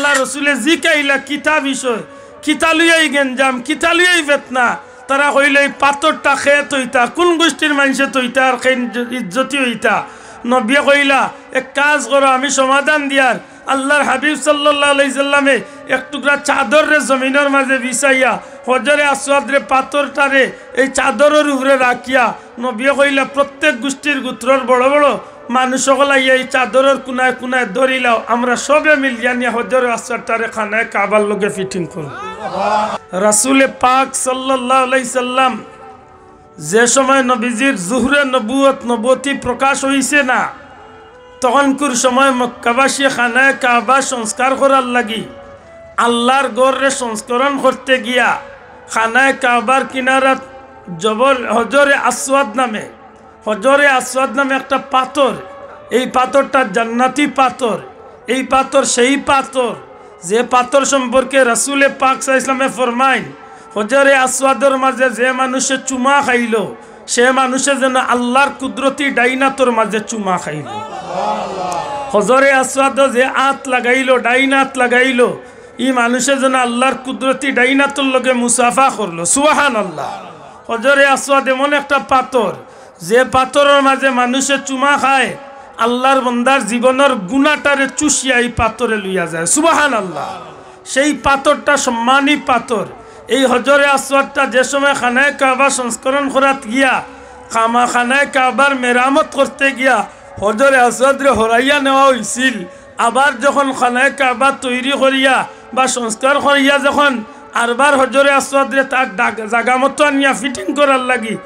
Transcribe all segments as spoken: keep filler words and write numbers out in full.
আল্লার রসুলে জিকাইলা, "কিতা বিষয়? কিতা লইয়াই গেঞ্জাম? কিতা লইয়াই ফেতনা?" তারা কইলা, "এই পাথরটা কে থইতা, কুন গুষ্টির মানষে থইতা আর কে ইজ্জতি অইতা?" নবিয়ে কইলা, "এক কাজ করো, আমি সমাধান দিয়ার।" আল্লার হাবিব সাল্লাল্লাহু আলাইহি সাল্লামে এক টুকরা চাদররে জমিনর মাজে বিছাইয়া হজরে আসওয়াদরে, পাথরটারে এই চাদরর উপরে রাখিয়া নবিয়ে কইলা, "প্রত্যেক গুষ্টির গুত্রর বড় বড় মানুষ অকল আইয়া এই চাদরর কুনায় কুনায় ধরিলাও, আমরা সবে মিলিয়া নিয়া হজরে আসওয়াদটারে খানায় কাবার লগে fitting করমু।" রাসুলে পাক সাল্লাল্লাহু আলাইহি সাল্লাম যে সময় নবীজির জুহরে নবুয়ত, নবুয়তি প্রকাশ অইছে না, তখনকুর সময় মক্কাবাসী খানায় কাবা সংস্কার করার লাগি আল্লার ঘররে সংস্করণ করতে গিয়া খানায় কাবার কিনারাত জবল হজরে আসওয়াদ নামে, হজরে আসওয়াদ নামে একটা পাথর, এই পাথরটা জান্নাতি পাথর, এই পাথর সেই পাথর যে পাথর সম্পর্কে রাসুলে পাক সাল্লাল্লাহু আলাইহি সাল্লামে ফরমাইন, "হজরে আসওয়াদর মাজে যে মানুষে চুমা খাইলো, সে মানুষে যেন আল্লার কুদরতি ডাইন আতর মাজে চুমা খাইলো।" হজরে আসওয়াদো যে আত লাগাইলো, ডাইন আত লাগাইলো, ই মানুষে যেন আল্লার কুদরতি ডাইন আতর লগে মুসাফা করলো। সুবহানাল্লাহ। হজরে আসওয়াদ এমন একটা পাথর, যে পাথরর মাজে মানুষে চুমা খায়, আল্লার বন্দার জীবনর গুনাটারে চুষিয়া ই পাথরে লইয়া যায়। সুবহানাল্লাহ। সেই পাথরটা সম্মানী পাথর। এই হজরে আসওয়াদটা যে সময় খানায় কাবা সংস্করণ করাত গিয়া, কামা খানায় কাবার মেরামত করতে গিয়া হজরে আসওয়াদরে হরাইয়া নেওয়া অইছিল, আবার যখন খানায় কাবা তৈরি করিয়া বা সংস্কার করিয়া যখন আরবার হজরে আসওয়াদরে তার ডাগ-, জাগা মতো আনিয়া fitting করার লাগি,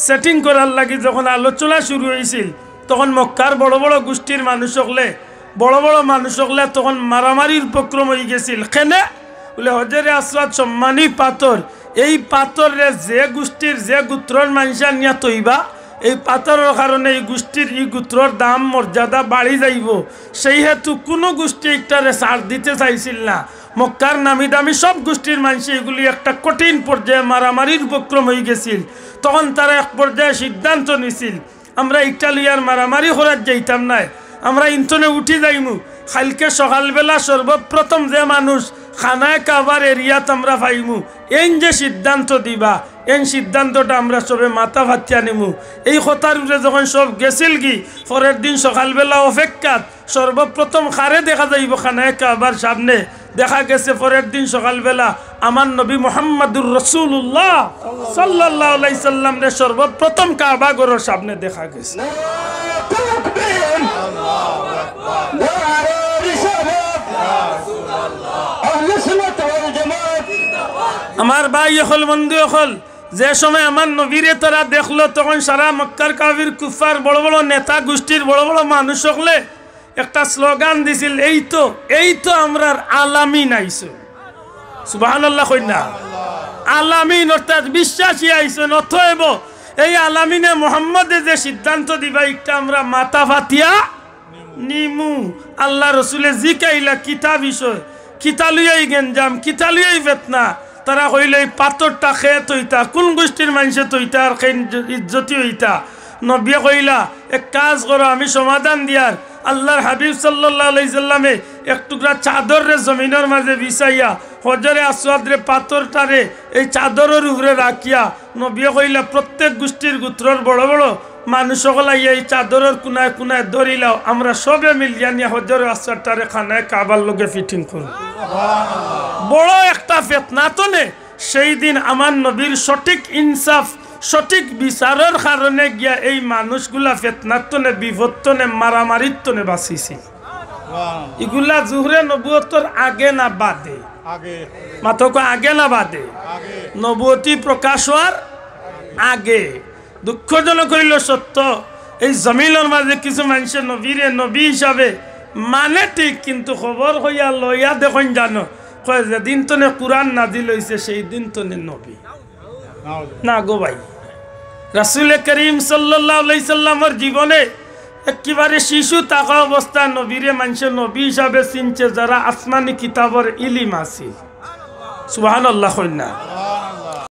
setting করার লাগি যখন আলোচনা শুরু অইছিল, তখন মক্কার বড় বড় গুষ্টির মানুষ অকলে, বড় বড় মানুষ অকলে তখন মারামারির উপক্রম অইগেছিল। কেনে? বুলে, হজরে আসওয়াদ সম্মানী পাথর, এই পাথররে যে গুষ্টির, যে গুত্রর মানষে আনিয়া থইবা, এই পাথরর কারণে ই গুষ্টির, ই গুত্রর দাম মর্যাদা বাড়ি যাইবো। সেই হেতু কুনু গুষ্টি ইকটারে ছাড় দিতে চাইছিল না। মক্কার নামি দামি সব গুষ্টির মানষে ইগুলি একটা কঠিন পর্যায়ে মারামারির উপক্রম অইগেছিল। তখন তারা এক পর্যায়ে সিদ্ধান্ত নিছিল, "আমরা ইকটা লইয়া আর মারামারি করাত যাইতাম নায়, আমরা ইনতনে উঠি যাইমু। কাইলকে সকালবেলা সর্বপ্রথম যে মানুষ খানায় কাবার এরিয়াত আমরা পাইমু, এইন যে সিদ্ধান্ত দিবা, এইন সিদ্ধান্তটা আমরা সবে মাথা ফাতিয়া নিমু।" এই কথার উপরে যখন সব গেছিলগি, পরের দিন সকালবেলা অপেক্ষাত সর্বপ্রথম কারে দেখা যাইবো খানায় কাবার সামনে, দেখা গেছে পরের দিন সকালবেলা আমার নবী মুহাম্মাদুর রাসূলুল্লাহ সাল্লাল্লাহু আলাইহি সাল্লামরে সর্বপ্রথম কাবা ঘরর সামনে দেখা গেছে। নারায়ে তাকবীর! নারায়ে রিসালাত! আহলে সুন্নাত ওয়াল জামাত! আমার ভাই অকল, বন্ধু অকল, যে সময় আমার নবীরে তারা দেখলো, তখন সারা মক্কার কাফির কুফফার বড় বড় নেতা গুষ্টির বড় বড় মানুষ অকলে একটা স্লোগান দিছিল, "এই তো, এই তো আমরার আল-আমিন আইছইন।" সুবহানাল্লাহ কইন না? আল-আমিন অর্থাৎ বিশ্বাসী আইছইন। অতএব এই আল-আমিনে মোহাম্মদে যে সিদ্ধান্ত দিবা, ইকটা আমরা মাথা ফাতিয়া নিমু। আল্লার রসুলে জিকাইলা, "কিতা বিষয়? কিতা লইয়াই গেঞ্জাম? কিতা লইয়াই ফেতনা?" তারা কইলা, "এই পাথরটা কে থইতা, কুন গুষ্টির মানষে থইতা আর কে ইজ্জ-, ইজ্জতি অইতা?" নবিয়ে কইলা, "এক কাজ করো, আমি সমাধান দিয়ার।" আল্লার হাবিব সাল্লাল্লাহু আলাইহি সাল্লামে এক টুকরা চাদররে জমিনর মাজে বিছাইয়া, হজরে আসওয়াদরে, পাথরটারে এই চাদরর উপরে রাখিয়া নবিয়ে কইলা, "প্রত্যেক গুষ্টির গুত্রর বড় বড় মানুষ অকল আইয়া এই চাদরর কুনায় কুনায় ধরিলাও, আমরা সবে মিলিয়া নিয়া হজরে আসওয়াদটারে খানায় কাবার লগে fitting করমু।" বড় একটা ফেতনা তনে সেই দিন আমার নবীর সঠিক ইনসাফ, সঠিক বিচারর কারণে গিয়া এই মানুষগুলা ফেতনার তনে, বিপদ তনে, মারামারির তনে বাঁচিছিল। ইগুলা জুহরে নবুয়তর আগে না বাদে? আগে। মাতক, আগে না বাদে? আগে। নবুয়তি প্রকাশ অওয়ার আগে। দুঃখজনক অইলো সত্য, এই জমিনর মাজে কিছু মানষে নবীরে নবী হিসাবে মানে ঠিক, কিন্তু খবর কইয়া লইয়া দেখইন জানো, কয়, "যেদিন তনে কুরআন নাজিল অইছে, সেই দিন তনে নবী।" না গো ভাই, রাসুলে করিম সাল্লাল্লাহু আলাইহি সাল্লামর জীবনে একেবারে শিশু থাকা অবস্থা নবীরে মানষে নবী হিসাবে চিনছে, যারা আসমানি কিতাবর ইলিম আছিল। সুবহানাল্লাহ কইন না?